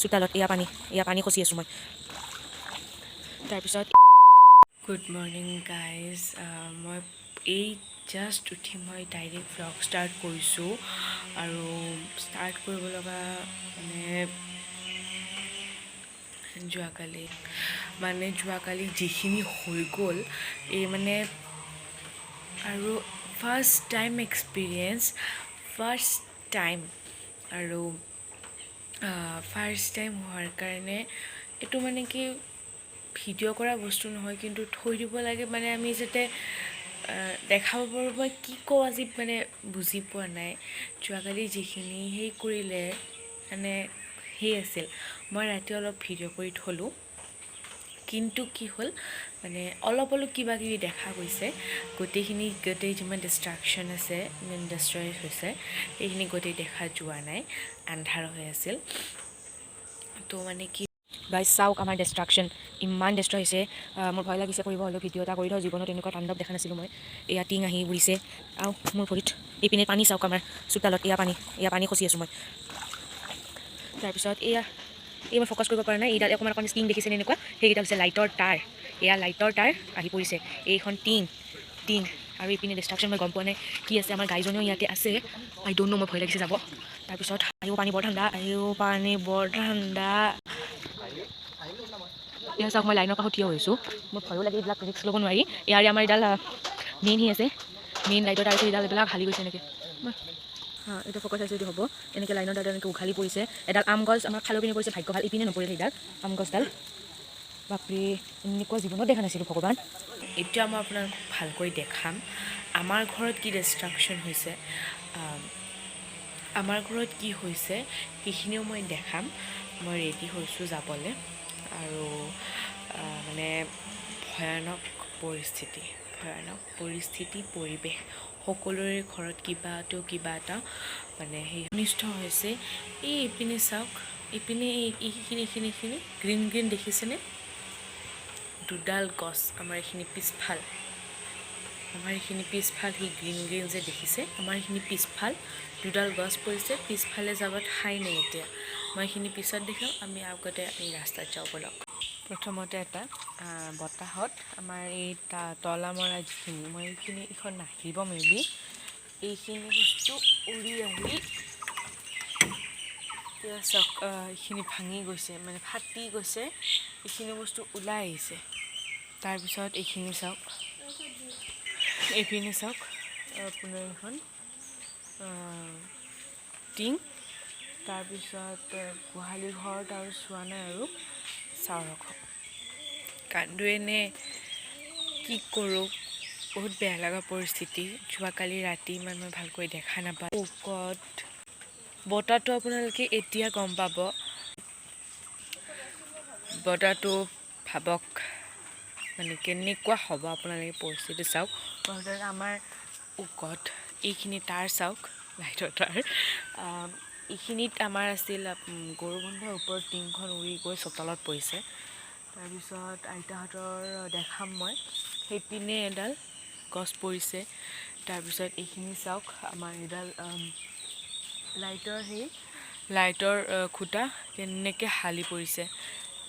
চোতালত এয়া পানী, এয়া পানী খচি আছোঁ মই। তাৰপিছত গুড মৰ্ণিং গাইজ। মই এই জাষ্ট উঠি মই ডাইৰেক্ট ভ্লগ ষ্টাৰ্ট কৰিছোঁ আৰু ষ্টাৰ্ট কৰিব লগা মানে যোৱাকালি যিখিনি হৈ গ'ল, এই মানে আৰু first time experience, first time আৰু ফাৰ্ষ্ট টাইম হোৱাৰ কাৰণে এইটো মানে কি ভিডিঅ' কৰা বস্তু নহয়, কিন্তু থৈ দিব লাগে, মানে আমি যাতে দেখাব পাৰোঁ। মই কি কওঁ আজি মানে বুজি পোৱা নাই। যোৱাকালি যিখিনি সেই কৰিলে, মানে সেই আছিল, মই ৰাতি অলপ ভিডিঅ' কৰি থ'লোঁ, কিন্তু কি হ'ল, মানে অলপ অলপ কিবা কিবি দেখা গৈছে। গোটেইখিনি, গোটেই যিমান ডিষ্ট্ৰাকশ্যন আছে, ডিষ্ট্ৰয় হৈছে, সেইখিনি গোটেই দেখা যোৱা নাই, আন্ধাৰ হৈ আছিল। তো মানে কি গাইজ, চাওক আমাৰ ডিষ্ট্ৰাকশ্যন ইমান ডিষ্ট্ৰয় হৈছে। মোৰ ভয় লাগিছে কৰিব, হ'লেও ভিডিঅ' এটা কৰি থওঁ। জীৱনত এনেকুৱা তাণ্ডৱ দেখা নাছিলোঁ মই। এয়া টিং আহি উৰিছে আৰু মোৰ ভৰিত। এইপিনে পানী চাওক, আমাৰ চোতালত এয়া পানী, এয়া পানী খচি আছোঁ মই। তাৰপিছত এয়া এই মই ফ'কাছ কৰিব পৰা নাই। এইডাল অকণমান অকণমান টিং দেখিছেনে এনেকুৱা? সেইকেইডাল হৈছে লাইটৰ তাঁৰ। এয়া লাইটৰ তাঁৰ আহি পৰিছে। এইখন টিং টিং আৰু এইপিনে ডিষ্ট্ৰাকশ্যন, মই গম পোৱা নাই কি আছে। আমাৰ গাইজনীও ইয়াতে আছে। আই don't ন', মই ভয় লাগিছে যাব। তাৰপিছত আহিব, পানী বৰ ঠাণ্ডা। আহিও, পানী বৰ ঠাণ্ডা। এতিয়া চাওক, মই লাইনৰ কাষত থিয় হৈছোঁ। মোৰ ভয়ো লাগে, এইবিলাক ৰিস্ক ল'ব নোৱাৰি। ইয়াৰে আমাৰ এইডাল মেইন সি আছে, মেইন লাইটৰ তাৰ এইডাল, এইবিলাক হালি গৈছে এনেকৈ। এইটো ফ'কাছ আছে যদি হ'ব। এনেকৈ লাইনৰ তাঁৰডাল এনেকৈ উঘালি পৰিছে। এডাল আম গছ আমাৰ খালৰ পিনে পৰিছে। ভাগ্য ভাল ইপিনে নপৰিল সেইডাল আম গছডাল। বাপৰে, এনেকুৱা জীৱনত দেখা নাছিলোঁ, ভগৱান। এতিয়া মই আপোনালোকক ভালকৈ দেখাম আমাৰ ঘৰত কি ডিষ্ট্ৰাকশ্যন হৈছে, আমাৰ ঘৰত কি হৈছে, সেইখিনিও মই দেখাম। মই ৰেডি হৈছোঁ যাবলৈ আৰু মানে ভয়ানক পৰিস্থিতি, ভয়ানক পৰিস্থিতি, পৰিৱেশ। সকলোৰে ঘৰত কিবাটো কিবা এটা মানে সেই অনিষ্ট হৈছে। এই এইপিনে চাওক, এইপিনে এই এইখিনি এইখিনি এইখিনি গ্ৰীণ গ্ৰীণ দেখিছেনে? দুডাল গছ আমাৰ এইখিনি পিছফাল, আমাৰ এইখিনি পিছফাল, সেই গ্ৰীণ গ্ৰীণ যে দেখিছে, আমাৰ এইখিনি পিছফাল দুডাল গছ পৰিছে। পিছফালে যাব ঠাই নাই। এতিয়া মই এইখিনি পিছত দেখাম। আমি আগতে এই ৰাস্তাত যাওঁ ব'লক। প্ৰথমতে এটা বতাহত আমাৰ এই তলা মৰা যিখিনি, মই এইখিনি, এইখন নাহিব মে বি, এইখিনি বস্তু উৰি আহি এতিয়া চাওক, এইখিনি ভাঙি গৈছে, মানে ফাটি গৈছে। এইখিনি বস্তু ওলাই আহিছে। তাৰপিছত এইখিনি চাওক, এইপিনে চাওক, আপোনাৰ এইখন টিং। তাৰপিছত গোহালি ঘৰত আৰু চোৱা নাই আৰু চাওঁ ৰখক। কান্দোৱে নে কি কৰোঁ, বহুত বেয়া লগা পৰিস্থিতি। যোৱাকালি ৰাতি ইমান মই ভালকৈ দেখা নাপালোঁ। গড, বতাহটো আপোনালোকে এতিয়া গম পাব। বতাহটো ভাবক, মানে কেনেকুৱা হ'ব আপোনালোকে পৰিস্থিতি চাওক। প্ৰথমতে আমাৰ গড, এইখিনি তাঁৰ চাওক, লাইটৰ তাঁৰ। এইখিনিত আমাৰ আছিল গৰু বন্ধাৰ ওপৰত টিংখন উৰি গৈ চোতালত পৰিছে। তাৰপিছত আইতাহঁতৰ দেখাম মই। সেইপিনে এডাল গছ পৰিছে। তাৰপিছত এইখিনি চাওক, আমাৰ এইডাল লাইটৰ, সেই লাইটৰ খুঁটা কেনেকৈ হালি পৰিছে।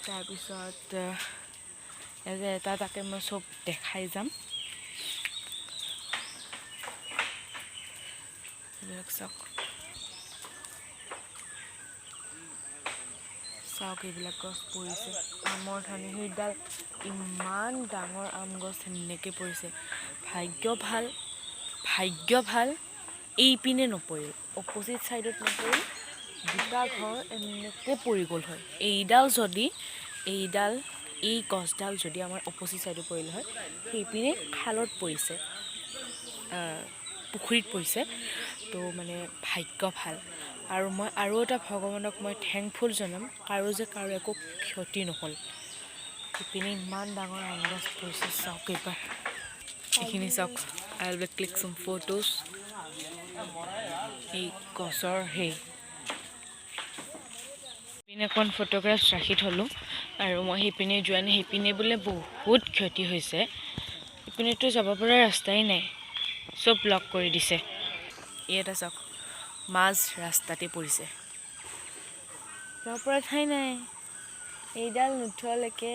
তাৰপিছত এই যে এটা, তাকে মই চব দেখাই যাম। এইবিলাক চাওক, চাওক, এইবিলাক গছ পৰিছে। আমৰ ঠানি সেইডাল ইমান ডাঙৰ আম গছ সেনেকৈ পৰিছে। ভাগ্য ভাল, ভাগ্য ভাল, এইপিনে নপৰিল, অপজিট ছাইডত নপৰিল। দুটা ঘৰ এনেকৈ পৰি গ'ল হয়। এইডাল যদি, এইডাল, এই গছডাল যদি আমাৰ অপজিট ছাইডত পৰিল হয়, সেইপিনে খালত পৰিছে, পুখুৰীত পৰিছে। তো মানে ভাগ্য ভাল। আৰু মই আৰু এটা ভগৱানক মই থেংকফুল জনাম কাৰো যে কাৰো একো ক্ষতি নহ'ল। ইপিনে ইমান ডাঙৰ আম গছ পৰিছে, চাওক এইবাৰ এইখিনি চাওক। I will click some photos. এই গছৰ সেই পিনে অকণ ফটোগ্ৰাফছ ৰাখি থ'লোঁ আৰু মই সেইপিনে যোৱা নাই। সেইপিনে বোলে বহুত ক্ষতি হৈছে। ইপিনেতো যাব পৰা ৰাস্তাই নাই, চব ব্লক কৰি দিছে। এই এটা চাওক, মাজ ৰাস্তাতে পৰিছে। যাব পৰা ঠাই নাই। এইডাল নুঠোৱালৈকে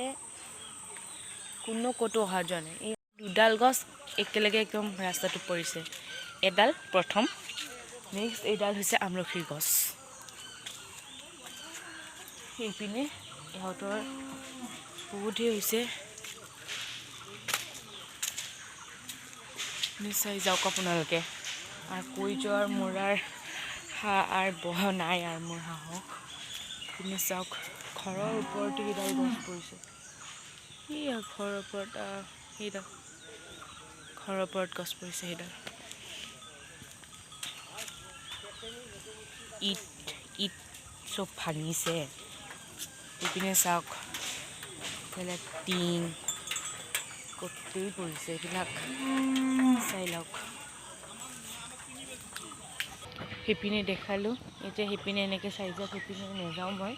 কোনো ক'তো অহা যোৱা নাই। এই দুডাল গছ একেলগে একদম ৰাস্তাটোত পৰিছে। এডাল প্ৰথম, নেক্সট এইডাল হৈছে আমলখিৰ গছ। সেইপিনে ইহঁতৰ বহুতেই হৈছে। চাই যাওক আপোনালোকে। আৰু কৈ যোৱাৰ মোৰ আৰু বহ নাই আৰু মোৰ সাহস। পিনে চাওক, ঘৰৰ ওপৰতে সেইডাল গছ পৰিছে। সেইয়া ঘৰৰ ওপৰত, সেইডাল ঘৰৰ ওপৰত গছ পৰিছে সেইডাল। ইট ইট চব ভাঙিছে। এইপিনে চাওক, এইফালে টিং গোটেই পৰিছে, এইবিলাক চাই লওক। সেইপিনে দেখালোঁ, এতিয়া সেইপিনে এনেকৈ চাই যাওক, সেইপিনে নাযাওঁ মই।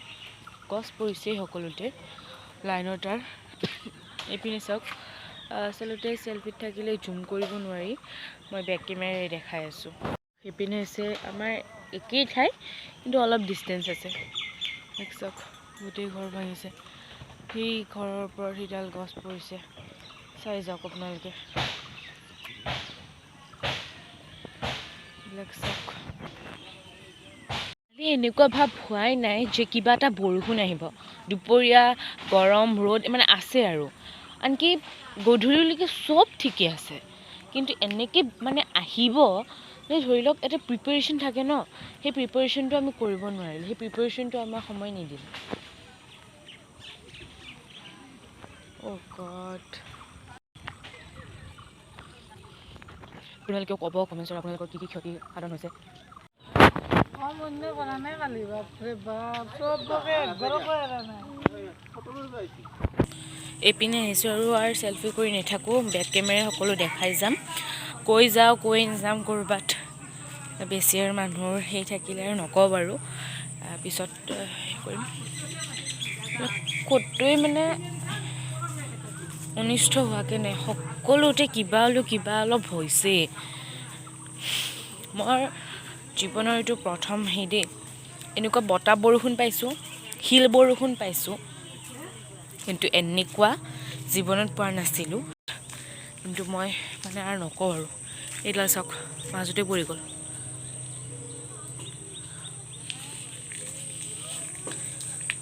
গছ পৰিছে সকলোতে, লাইনৰ তাঁৰ। এইপিনে চাওক, আচলতে চেল্ফিত থাকিলে জুম কৰিব নোৱাৰি, মই বেক কেমেৰাৰে দেখাই আছোঁ। সেইপিনে হৈছে আমাৰ একেই ঠাই, কিন্তু অলপ ডিষ্টেঞ্চ আছে। চাওক, গোটেই ঘৰ ভাঙিছে। সেই ঘৰৰ ওপৰত সেইডাল গছ পৰিছে, চাই যাওক আপোনালোকে। এইবিলাক চাওক। কালি এনেকুৱা ভাৱ হোৱাই নাই যে কিবা এটা বৰষুণ আহিব। দুপৰীয়া গৰম ৰ'দ মানে আছে আৰু, আনকি গধূলিলৈকে চব ঠিকে আছে, কিন্তু এনেকৈ মানে আহিব মানে ধৰি লওক এটা প্ৰিপেৰেশ্যন থাকে ন, সেই প্ৰিপেৰেশ্যনটো আমি কৰিব নোৱাৰিলোঁ, সেই প্ৰিপেৰেশ্যনটো আমাৰ সময় নিদিলে। অ' গড, আপোনালোকেও ক'ব কমেণ্টছত আপোনালোকৰ কি কি ক্ষতি সাধন হৈছে। এইপিনে আহিছোঁ আৰু চেল্ফি কৰি নাথাকোঁ, বেক কেমেৰাই সকলো দেখাই যাম। কৈ যাওঁ কৈ নাযাম ক'ৰবাত বেছি আৰু মানুহৰ সেই থাকিলে আৰু নকওঁ বাৰু, পিছত কৰিম। ক'তোৱেই মানে অনিষ্ট হোৱাকৈ নাই, সকলোতে কিবা হ'লেও কিবা অলপ হৈছেই। মোৰ জীৱনৰ এইটো প্ৰথম সেই দেই, এনেকুৱা বতাহ বৰষুণ পাইছোঁ, শিল বৰষুণ পাইছোঁ, কিন্তু এনেকুৱা জীৱনত পোৱা নাছিলোঁ। কিন্তু মই মানে আৰু নকওঁ আৰু। এইডাল চাওক, মাজতে পৰি গ'ল।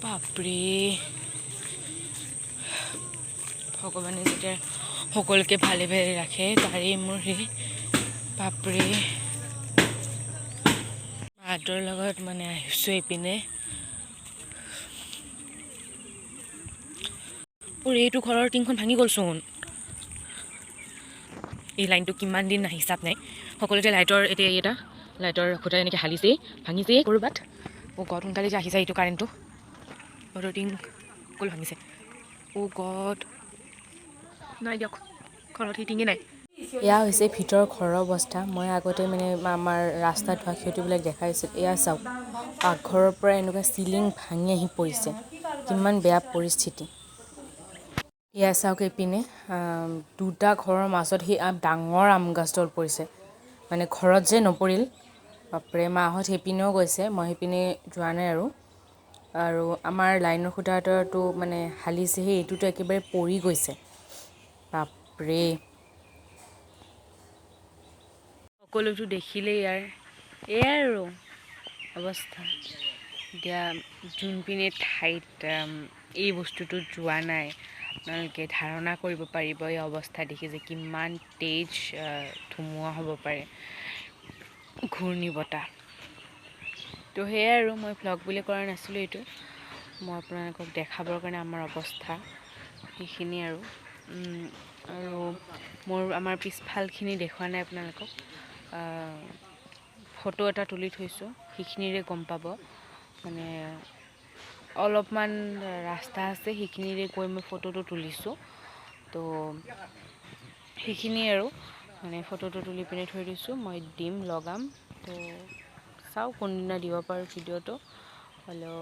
বাপৰে, ভগৱানে যেতিয়া সকলোকে ভালে ভালে ৰাখে তাৰেই মোৰ সেই। বাপৰে, মাহঁতৰ লগত মানে আহিছোঁ এইপিনে। এইটো ঘৰৰ টিংখন ভাঙি গ'লচোন। এই লাইনটো কিমান দিন হিচাপ নাই। সকলোতে লাইটৰ এতিয়া এই এটা লাইটৰ খুঁটা এনেকৈ হালিছেই, ভাঙিছেই ক'ৰবাত। অ' গড, সোনকালে যে আহিছে এইটো কাৰেণ্টটো। ঘৰৰ টিং সকলো ভাঙিছে। অ' গড, নাই দিয়ক, ঘৰত সেই টিঙেই নাই। এয়া হৈছে ভিতৰৰ ঘৰৰ অৱস্থা। মই আগতে মানে আমাৰ ৰাস্তাত হোৱা ক্ষতিবিলাক দেখাইছিল। এয়া চাওক, পাকঘৰৰ পৰা এনেকুৱা চিলিং ভাঙি আহি পৰিছে, কিমান বেয়া পৰিস্থিতি। এয়া চাওক, এইপিনে দুটা ঘৰৰ মাজত সেই ডাঙৰ আম গছডাল পৰিছে, মানে ঘৰত যে নপৰিল। বাপৰে, মাহঁত সেইপিনেও গৈছে, মই সেইপিনে যোৱা নাই আৰু। আৰু আমাৰ লাইনৰ খুঁটাটো মানে হালিছে, সেই এইটোতো একেবাৰে পৰি গৈছে। বাপৰে, সকলোতো দেখিলেই ইয়াৰ এয়াই আৰু অৱস্থা। এতিয়া যোনপিনে ঠাইত এই বস্তুটো যোৱা নাই, আপোনালোকে ধাৰণা কৰিব পাৰিব এই অৱস্থা দেখি যে কিমান তেজ ধুমুহা হ'ব পাৰে, ঘূৰ্ণী বতাহ। তো সেয়াই আৰু, মই ভ্লগ বুলি কৰা নাছিলোঁ এইটো, মই আপোনালোকক দেখাবৰ কাৰণে আমাৰ অৱস্থা সেইখিনি আৰু। আৰু মোৰ আমাৰ পিছফালখিনি দেখুওৱা নাই আপোনালোকক, ফটো এটা তুলি থৈছোঁ, সেইখিনিৰে গম পাব। মানে অলপমান ৰাস্তা আছে, সেইখিনিৰে গৈ মই ফটোটো তুলিছোঁ। তো সেইখিনিয়ে আৰু, মানে ফটোটো তুলি পিনে থৈ দিছোঁ, মই দিম, লগাম। তো চাওঁ কোনদিনা দিব পাৰোঁ ভিডিঅ'টো। হ'লেও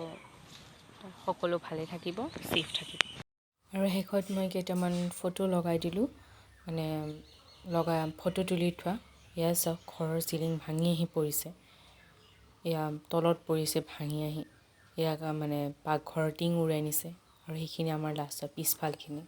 সকলো ভালে থাকিব, ছেফ থাকিব। আৰু শেষত মই কেইটামান ফটো লগাই দিলোঁ, মানে লগা ফটো তুলি থোৱা। এয়া চাওক, ঘৰৰ চিলিং ভাঙি আহি পৰিছে, এয়া তলত পৰিছে ভাঙি আহি। ইয়াক মানে পাকঘৰৰ টিং উৰাই নিছে। আৰু সেইখিনি আমাৰ লাষ্টৰ পিছফালখিনি।